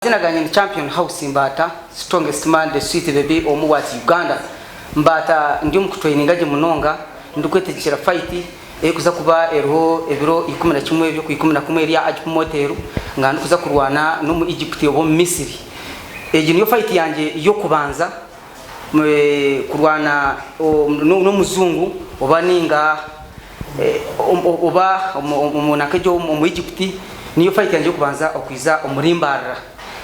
Amazina gangye ni Champion House Mbaata, Strongest Man, The Sweet Baby omu What Uganda. Mbaata ndi omu kutraininga gye munonga ndikwetegyekyera fight erikuza kuba eriho ebiro 11 by'okwa 11 eri aha Agip Motel nga ndikuza kurwana n'omu Egypt oba omu Misiri. Egi niyo fight yangye y'okubanza kurwana n'omujungu oba ninga oba omunanka egyo omu Egypt niyo fight yangye y'okubanza okwiza omuri Mbarara.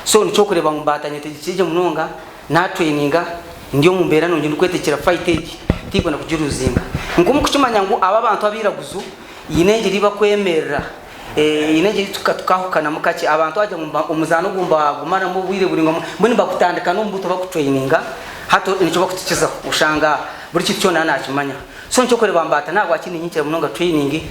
So nikyokureeba ngu Mbaata nyetegekire gye munonga, na traininga, ndi omu mbeera nungi ndikwetekyera fight egi tinkwenda kugiruzinga. Nk'omukukimanya ngu aba abantu abairaguzu haine engyeri ei bakwemerera. Haine engyeri tukahukanamu kakye. Abantu bagira ngu omuzaano ogu nibagumaramu obwire buraingwa mbwenu nibagutandika n'omu buto bakutureyininga hati nikyo bakutukizaho oshanga buri kintu kyona naakimanya. So nikyo orikureeba Mbaata nahabwaki niinyikira munonga tureyiningi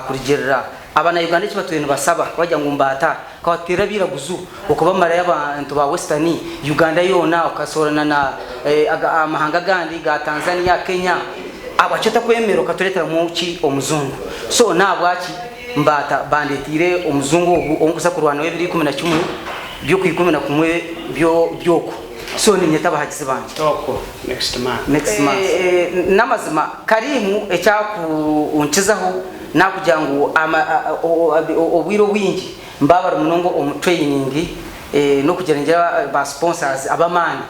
kurugiirira abana Uganda eki batwire nibasaba bagira ngu Mbaata ka watuteerera abairaguzu okabamarayo abantu ba western Uganda yoona okasoorana na amahanga agandi ga Tanzania, Kenya ahabwaki otakwemera okatureeteramu ki omujungu? So nahabwaki Mbaata bandetiire omujungu ogu ou nkuza kurwana nawe ebiro 11 by'okwa 11 by'oku. So niinyeta abahagizi bangye. Okwo next month. Next month. N'amazima Karim ekyakunkizaho nakugira ngu obwire obwingi nibaba bari munonga omu training n'okugira ningira ba sponsors ab'amaani.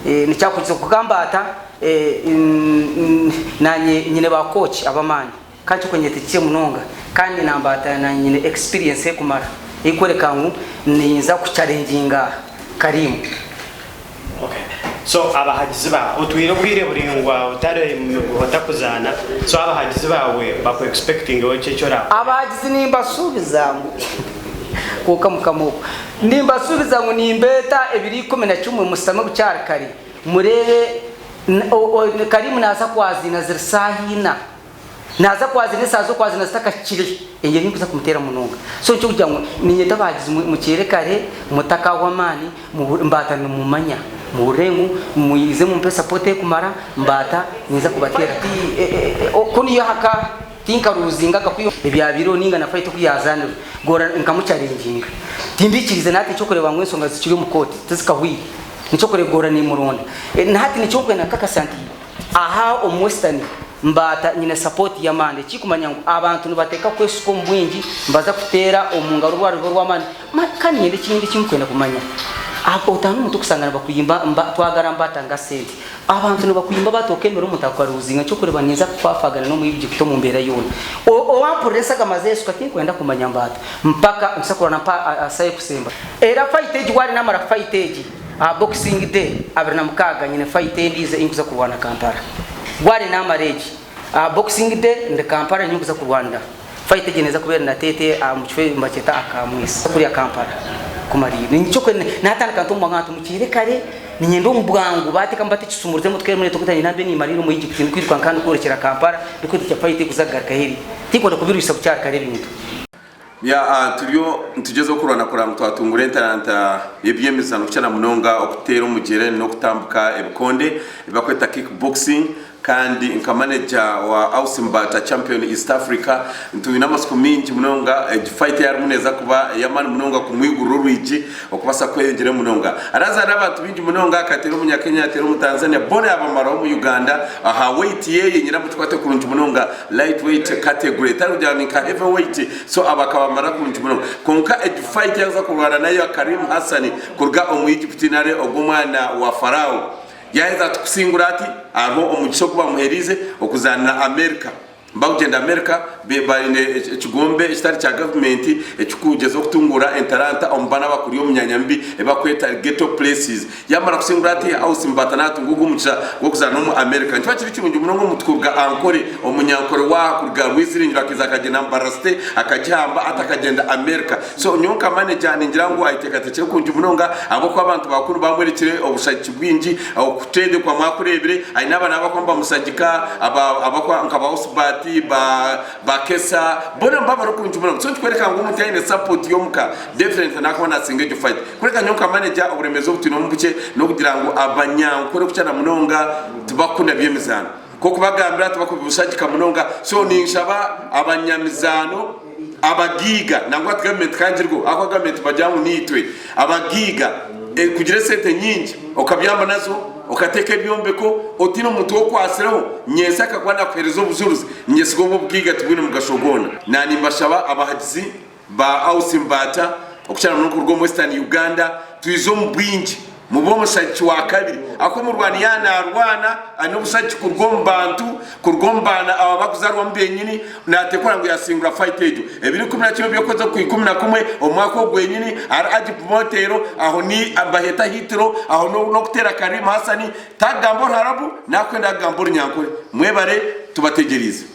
Nikyakunkizaho kwonka Mbaata nanye nyine ba coach ab'amaani. Kandi ky'okunyetegye munonga kandi nambaata nanye nyine experience ekumara eyikworeka ngu ninza ku challenginga Karim. Okay so abahagizi bawe otwire obwire buringwa otari mumiguha otakuzaana so abahagizi bawe baku expectingeho ki eki orakore? Abahagizi nimbasuubiza ngu kwonka mukama ogwo nimbasuubiza ngu nimbeeta ebiro 11 mushutame bukyari kare mureebe Karim naaza kwaziina ziri saaha ina. Naaza kwazina esaaha z'okwazina zitakahikire, engyeri ei ndikuza kumuteera munonga. So nikyo kugira ngu niinyeta abahagizi mukyere kare, mutakahwa amaani, Mbaata nimumanya. Muhurire ngu mwize mumpe support erikumara, Mbaata ninza kubateera. Ku niyo haka tinkaruuzingaga ku ebyabaireho ninga na fight oku yaazaanirwe, goora nkamucharenginga. Timbikiriize na hati eky'okureeba ngu enshonga zikiri omu kooti tizikahweire. Nikyo kureeba goora nimuronda. Na hati nikyo nkwenda kukakasa nti. Aha omu Western mbaata nyine support y'amaani ekikumanya ngu abantu nibateeka kwesuka omu bwingi nibaza kuteera omu ngaro orwari rube orw'amaani kandi nyine ekindi eki nkwenda kumanya otaana omuntu okusanga nibakuyimba mba twagara mbaata nga sente abantu nibakuyimba baata okemera omuntu akaruzinga nikyokureeba ninza kufaafagana n'omu Egypt omu mbeera yoona owampurira esagama zeesuka tinkwenda kumanya mbaata mpaka nituza kurwana mpa asaha ekusemba era fight egi waari namara fight egi Aha Boxing Day 26 nyine fight endiijo ei nkuza kurwana Kampala. Gwari namara egi. Aha Boxing Day ndi Kampala niyo nkuza kurwanira. Fight egi neeza kuba eri Nateete aha mukifo nibakyeta Akamwisi kuriya Kampala kumariira. Nikyo natandika nti omu bwangu nti mukyere kare niinyenda omu bwangu baatekamu bati ekisumurizo emotoka erimu neetogota niinyenda mbe nimariira omu Egypt ndikwiruka nka ndikworekyera Kampala ndikwetegeka fight erikuza kugaruka heri. Tinkwenda kubirwisa bukyari kare ebintu. Ya turiyo nitugyezaho kurwana kureba ngu twatungura entaranta y'eby'emizaano kukira na munonga okuteera omugyere n'okutambuka ebikonde ebi barikweta kick boxing kandi nka manager wa Aus Mbata Champion East Africa twine amatsiko maingi munonga egi fight ei arimu neeza kuba ey'amaani munonga kumwigurira orwigi okubaasa kweyongyerayo munonga. Araza hariho abantu baingi munonga akateera omunya Kenya yateera omu Tanzania boona yabamaraho omu Uganda aha weight yeye nyine amukikwate kurungi munonga light weight category etari kugira ngu ni nka heavy weight so abo akabamara kurungi munonga kwonka egi fight yaza kurwana nayo Karim Hassan kuruga omu Egypt nari ogwo omwana wa Farao yaheza ati kusingura ati hariho omugisha ogu bamuherize okuzanira America. Bakugyenda America baine ekigombe ekitari kya gavumenti ekikugyezaho kutunguura entaranta omu baana abakuriire omu myanya mibi ebi bakweta ghetto places. Yamara kusingura ati Aus Mbata natunga ogu omugisha gw'okuzaana omu America. Nikiba kiri kirungi munonga omuntu kuruga Ankole, omunyankore waaha kuruga Rwiziringiro akaiza akagyenda Mbarara City akagihamba ati akagyenda America. So nyowe nka manager ningira ngu ayeteekateekire kurungi munonga ahabw'okuba abantu ba kunu bamworekire obushagiki bwingi, okutendekwa mwakureebire, aine abaana abakuba nibamushagika aba abakuba nka ba Osbert, ba ba Kesa boona nibaba bari kurungi munonga. So nikikworeka ngu omuntu yaine support y'omuka definitely nakuba nasinga egyo fight. Kureka nyowe nka manager oburemeezi obu twine omu bukye n'okugira ngu abanyankore kukira na munonga tibakukunda by'emizaano. Nk'okubagambira tibakubushagika munonga so ninshaba abanyamizaano. Abagaiga nangwa hati gavumenti kangirweho ahakuba gavumenti bagira ngu niitwe abagaiga kugira esente nyingi okabyama nazo okateeka ebyombeko otaine omuntu ou okwatsireho nyentsya akakuba nakuheereza obujurizi niinyesiga obwo obugaiga tibwine mugasho gwona. Nanimbashaba abahagizi ba Ausi Mbaata okukira munonga kuruga omu Western Uganda twije omu bwingi mube omushagiki wa kabiri ahakuba omurwani yaaba naarwana aine obushagiki kuruga omu bantu kuruga omu baana aba abakuzarwamu benyini natekora ngu yasingura fight egyo. Ebiro 11 by'okwezi okwa 11 omu mwaka ogu gwenyini ahari Agip Motel aho ni nibaheta Hitro aho n'okutera Karim Hassan takugamba oruharabu nakwenda kugamba orunyankore. Mwebare tubategyereize.